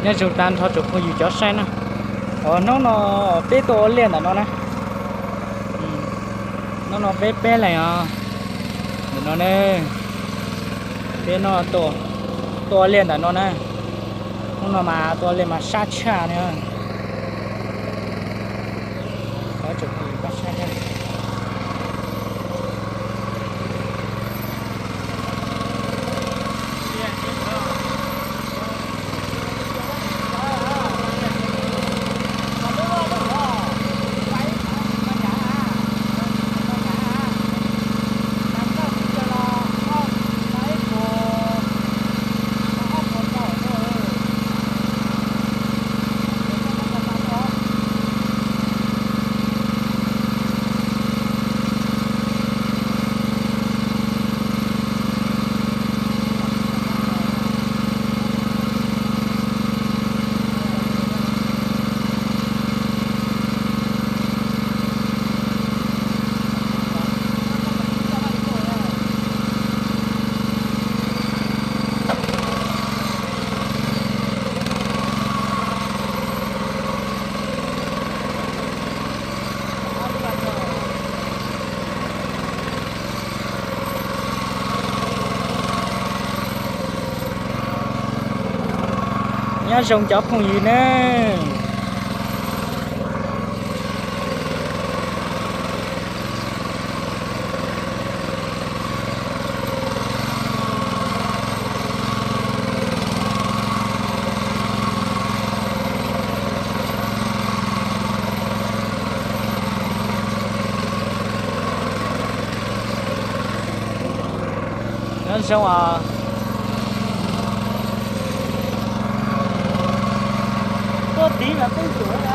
Nyob zoo tag nrho tsoom phooj ywg cov saib na. Hnub no peb tuaj ua liaj ntawm no na. Hnub no peb peb leeg os. Ntawm no ne, peb no tuaj ua liaj ntawm no na. Hnub no mas tuaj ua liaj mas sab tshaj na. Nyob zoo cov phooj ywg nawb. Nyob zoo os. Tuaj tiv mas peb yuav na.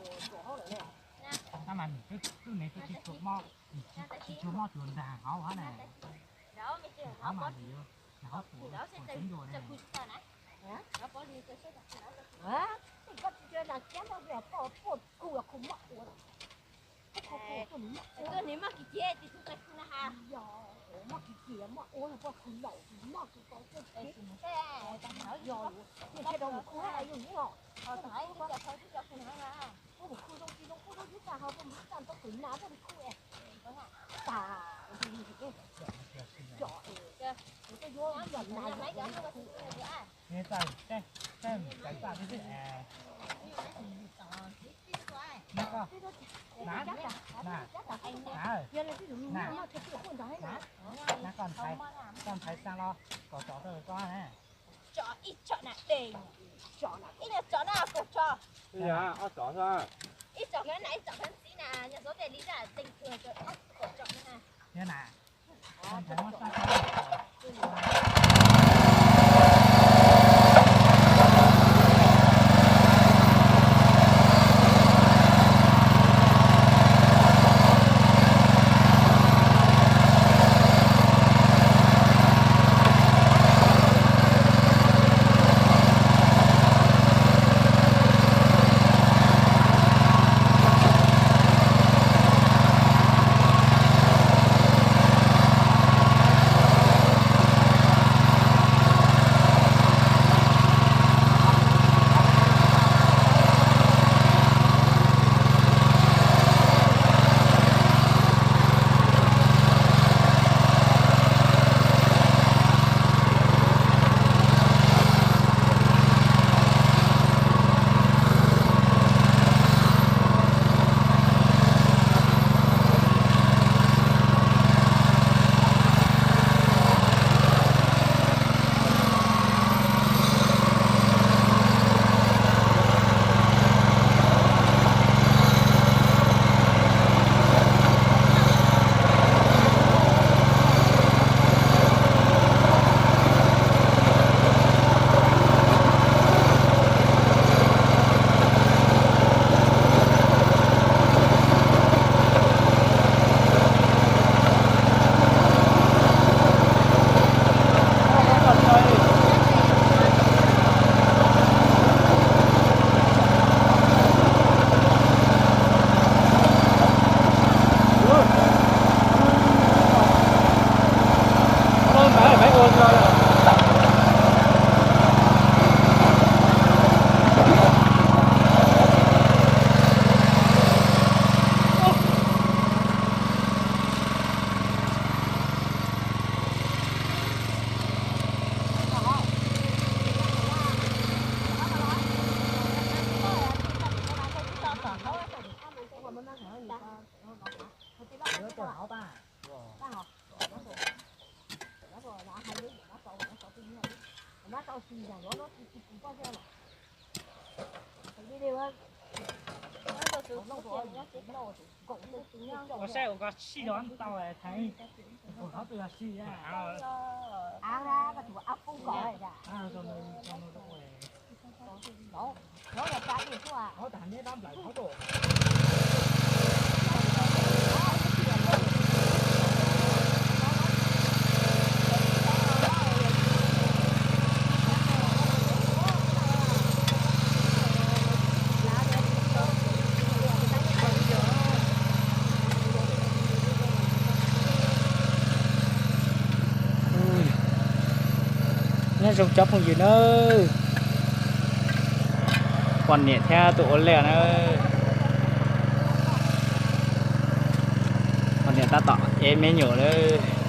Tab mas nws twb, twb nws twb tsis tshua mob, tsis tshua mob tsuas nrag hauv hab na. Hauv mas nws yuav, nws hauv pus, pus coob dua na. Koj tsis tau nas kiab ntau, koj puas kuj mob ua? Tuaj nws maj kiv kiag tis tug tais khu na ha. Yog, maj kiv kiag maj ua puaj khu laus maj kiv kiag. Yog, yog, yog, yog, kuv mus khu zoo tsis zoo, kuv zoo tsis tag ho kuv mus tsa tau tus nas tuaj mus khu es. Tas, yog, kuv tuaj yuav yog nas yog khu. Neb txawj, txawj, txawj txawj tib si. Nab koj, nab, nab, nab, nab koj ntxhais, koj ntxhais xaa los kom tsom rau koj na. Tsom ib tsom na de, ib nyuag tsom na kaum tsom. Ob tsom xwb. Ib tsom kawg na, ib tsom kawg ntxiv na, yog xov tej li zaj teej kawg ob kaum tsom na. Yog na. Ua saib ua koj sib los ntau thaum ub, tus hauv twb yog sib. Nyob zoo cov phooj ywg nawb, poj niam thiab tus ua liaj na, poj niam tab tom ev me nyuam lawm.